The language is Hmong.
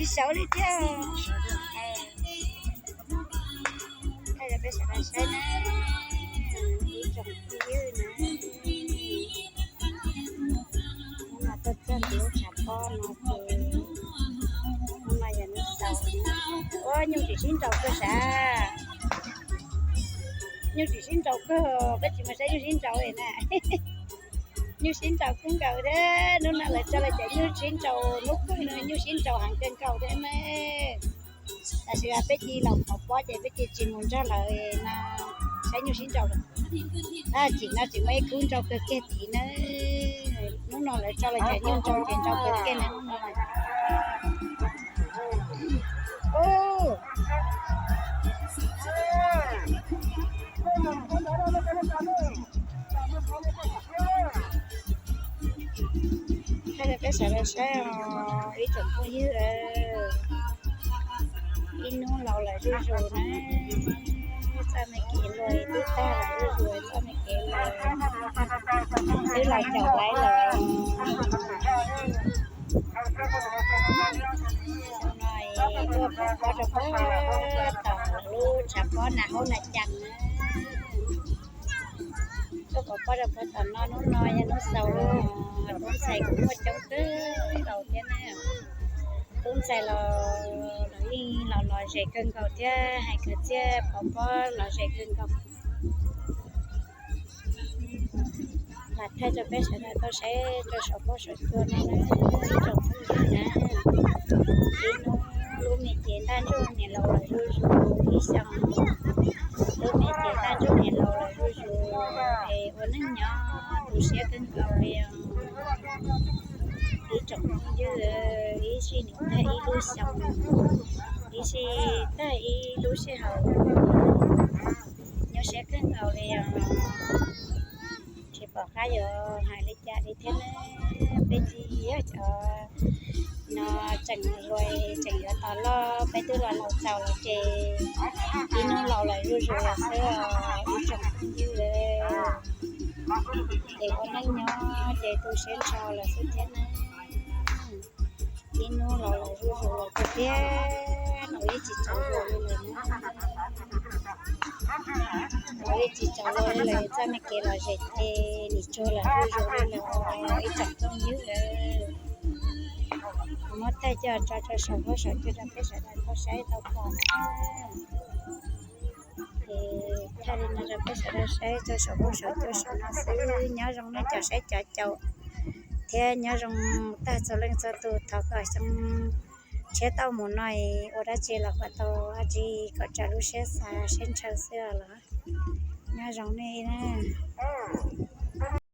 Tsis saud li thiab. Thaij rau peb sawv daws saib na, ib tsoom phooj ywg na. Hnub no tuaj txog ntawm lub tshav pob no ces hnub no yog hnub xaus. Ua nyuj tsis sib nraus kawg sav, nyuj tsis sib nraus kawg, peb tsis mus saib nyuj sib nraus li na. Nyuj sib nraus kawg nkaus thiab, hnub no lawv tso los cov nyuj sib nraus, hnub kawg no nyuj sib nraus heev kawg nkaus thiab ne. Tab sis peb cia li los pov pob ces peb cia li tsis mus nrog lawv no saib nyuj sib nraus lawm. Tab sis no tseem muaj ib khub nraus kawg kiag tid na. Hnub no lawv tso los cov nyuj nraus ces nraus kawg kiag na hnub no. Thaij rau peb sawv daws saib os ib tsoom phooj ywg, ib hnub laus lawm zuj zus na. Txoj me kev laus twb tag lawm zuj zus, txoj me kev laus twb los caum laiv lawm. Hnub no tuaj pov pob rau puag tom lub tshav pob Nas Haub Nas Cas na. Tuaj pov pob rau puag tom no, hnub no yog hnub xaus, tub ntxhais kuj muaj coob kawg nkaus thiab na. Tub ntxhais los lawv yeej los lom zem kawg nkaus thiab hais kwv txhiaj pov pob lom zem kawg nkaus. Lam thaij rau peb sawv daws tau saib rau saum huab saum cua no na, ib tsoom phooj ywg na. Ib hnub lub me cev ntaj ntsug niam laus lawm zuj zus ib xyoos, lub me cev ntaj ntsug niam laus lawm zuj zus es ua neej nyob tu siab kawg nkaus li os. Ib tsoom phooj ywg, ib sij nim tag ib lub xyoos, ib sij tag ib lub sij hawm, nyuaj siab kawg nkaus li os. Tsis pom qab yuav hais li cas li thiab na. Peb tsis yog cov no tseem hluas tseem yuav tos loj, peb twb los laus txaus lawm ces ib hnub laus lawm zuj zus lawm xwb os ib tsoom phooj ywg. Ces ua neej nyob ces tu siab nrho lawm xwb thiab na. Ib hnub laus lawm zuj zus lawm tiag tiag, laus yeej tsis tsaus zog li lawm na. Laus yeej tsis tsaus zog li lawm, txoj me kev lom zem ces nim tsuag lawm zuj zus li lawm os ib tsoom phooj ywg. Kuv muab thaij coj tso rau saum huab saum cua rau peb sawv daws tau saib tau pom na. Ces thaij li no rau peb sawv daws saib rau saum huab saum cua saum no xwb. Nyob zoo nej cov saib cov caum thiab nyob zoo tag txhua leej txhua tus, thov kom xyoo tshiab tau mus no ua dab tsi los kom tau dab tsi kom raws lub siab xav siab ntshaw xwb os los. Nyob zoo nej na.